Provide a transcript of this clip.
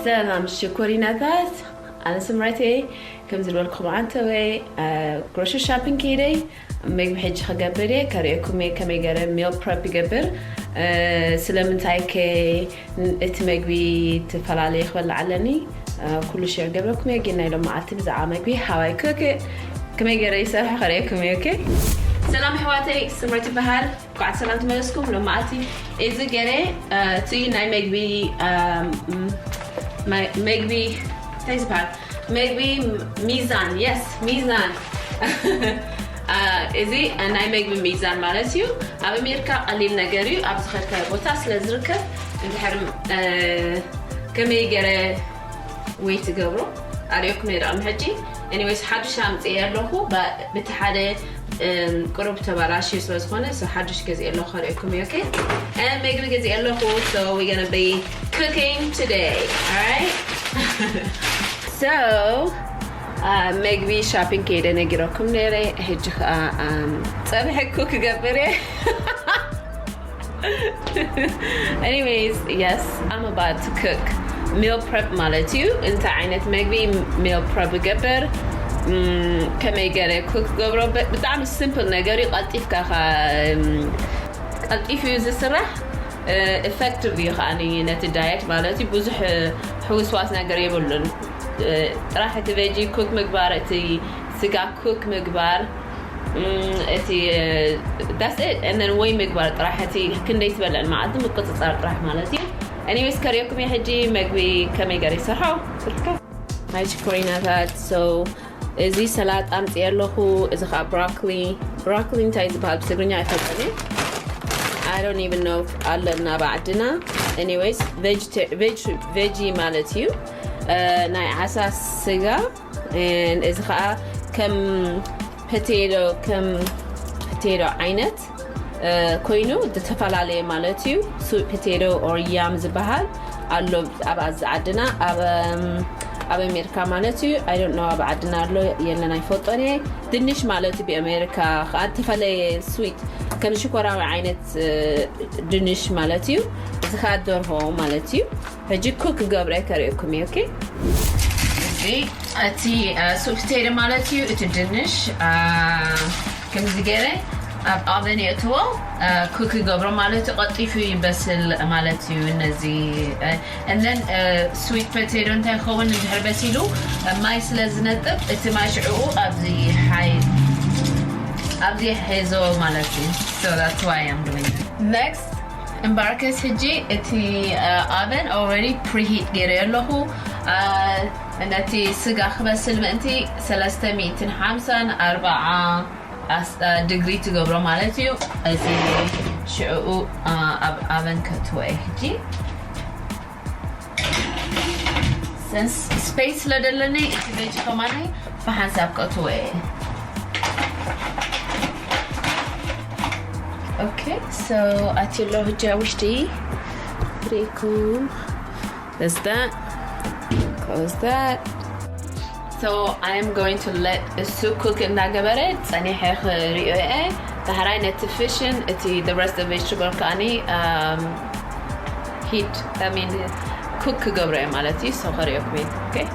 ሰላም ሽኮሪናታት፣ ኣነ ስምረቴ። ከም ዝበልኩም ኣንተወይ ግሮሰሪ ሻፒንግ ከይደይ ምግቢ ሕጂ ክገብር እየ። ከርእየኩም እየ ከመይ ገረ ሚል ፕረፕ ይገብር። ስለምንታይ ከ እቲ መግቢ ትፈላለየ ክበልዕ ኣለኒ። ኩሉ ሸር ገብረኩም እየ። ግን ናይ ሎም መዓልቲ ብዛዕባ መግቢ ሃዋይ ክክ ከመይ ገረ ይሰርሑ ከርእየኩም እየ። ኦኬ፣ ሰላም ኣሕዋተይ፣ ስምረት ይበሃል። እንኳዕ ሰላም ተመለስኩም። ሎም መዓልቲ እዚ ገረ እቲ ናይ መግቢ መግቢ እንታይ ዝበሃል መግቢ ሚዛን፣ የስ፣ ሚዛን። እዚ ናይ መግቢ ሚዛን ማለት እዩ። ኣብ ኣሜሪካ ቀሊል ነገር እዩ። ኣብ ዝኸድካዮ ቦታ ስለ ዝርከብ እንድሕር ከመይ ገረ ወይ ትገብሮ ኣርእየኩም ነይረ ቅድሚ ሕጂ። ኤኒዌይስ ሓዱሽ ኣምፅኤ ኣለኹ። ብቲ ሓደ ቁሩብ ተባላሽዩ ስለ ዝኾነ ሓዱሽ ገዚኤ ኣለኹ ከርእየኩም እዩ። ኦኬ፣ መግቢ ገዚኤ ኣለኹ። So we're gonna be cooking today. Alright. So መግቢ ሻፒንግ ከይደ ነጊረኩም ነይረ። ሕጂ ከዓ ፀብሒ ኩክ ክገብር እየ። Anyways, yes, I'm about to cook meal prep ማለት እዩ። እንታይ ዓይነት መግቢ ሚል ፕረፕ ይገብር፣ ከመይ ገረ ኩክ ገብሮ፣ ብጣዕሚ ሲምፕል ነገር እዩ። ቀልጢፍካ ቀልጢፍ እዩ ዝስራሕ። ኢፌክቲቭ እዩ ከዓ ነቲ ዳየት ማለት እዩ። ብዙሕ ሕውስዋስ ነገር የብሉን። ጥራሕ እቲ ቬጂ ኩክ ምግባር፣ እቲ ስጋ ኩክ ምግባር፣ እቲ that's it። And then ወይ ምግባር ጥራሕ፣ እቲ ክንደይ ትበልዕ መዓልቲ ምቁፅፃር ጥራሕ ማለት እዩ። Anyways ከርእየኩም እየ ሕጂ መግቢ ከመይ ገር ይሰርሖ። ናይ ሽኮሪናታት። So እዚ ሰላጣ ኣምፅየ ኣለኹ። እዚ ከዓ ብሮኮሊ። ብሮኮሊ እንታይ ዝበሃል ብትግርኛ ኣይፈልጠን። I don't even know ኣለና ብዓድና። Anyways ቬጂ ማለት እዩ። ናይ ዓሳ ስጋ። እዚ ከዓ ከም ፖቴቶ፣ ከም ፖቴቶ ዓይነት ኮይኑ ዝተፈላለየ ማለት እዩ። ስዊት ፖቴቶ ኦር ያም ዝበሃል ኣሎ ኣብ ኣዚ ዓድና፣ ኣብ ኣሜሪካ ማለት እዩ። I don't know ኣብ ዓድና ኣሎ የለን ኣይፈልጦን እየ። ድንሽ ማለት እዩ ብኣሜሪካ ከዓ ተፈለየ ስዊት ከም ሽኮራዊ ዓይነት ድንሽ ማለት እዩ። እዚ ከዓ ደርሆ ማለት እዩ። ሕጂ ኩክ ገብረ ከርእየኩም እየ። ኦኬ፣ እዚ እቲ ስዊት ፖቴቶ ማለት እዩ። እቲ ድንሽ ከምዚ ገይረ ኣብ ኦቨን የእትዎ። ኩክ ገብሮ ማለት እዩ። ቀልጢፉ ይበስል ማለት እዩ። ነዚ እነን ስዊት ፖቴቶ እንታይ ይኸውን እንድሕር በሲሉ ማይ ስለ ዝነጥብ እቲ ማይ ሽዕኡ ኣብዚ ሓይ ኣብዚ ሒዞ ማለት እዩ። So that's why I'm doing it. Next እምበኣርከስ ሕጂ እቲ ኣቨን already preheat ገይረዮ ኣለኹ። ነቲ ስጋ ክበስል ምእንቲ ሰለስተ ሚእትን ሓምሳን ኣርባዓ ዲግሪ ትገብሮ ማለት እዩ። እዚ ሽዕኡ ኣብ ኣቨን ከትወ እየ ሕጂ። Since space ስለ ደለኒ እቲ ቬጅ ከማኒ ብሓንሳብ ከእትዎ እየ። Okay, so ኣትሎ ሕጂ ኣብ ውሽጢ ሪኩም። That's that. Close that. So I am going to let እሱ ኩክ እናገበረ ጸኒሐ ክሪኦ እየ። ዳሕራይ ነቲ ፊሽን እቲ the rest of vegetable ከኣኒ heat, I mean, ኩክ ክገብሮ እየ ማለት እዩ። So ከሪኦኩም እየ። Okay.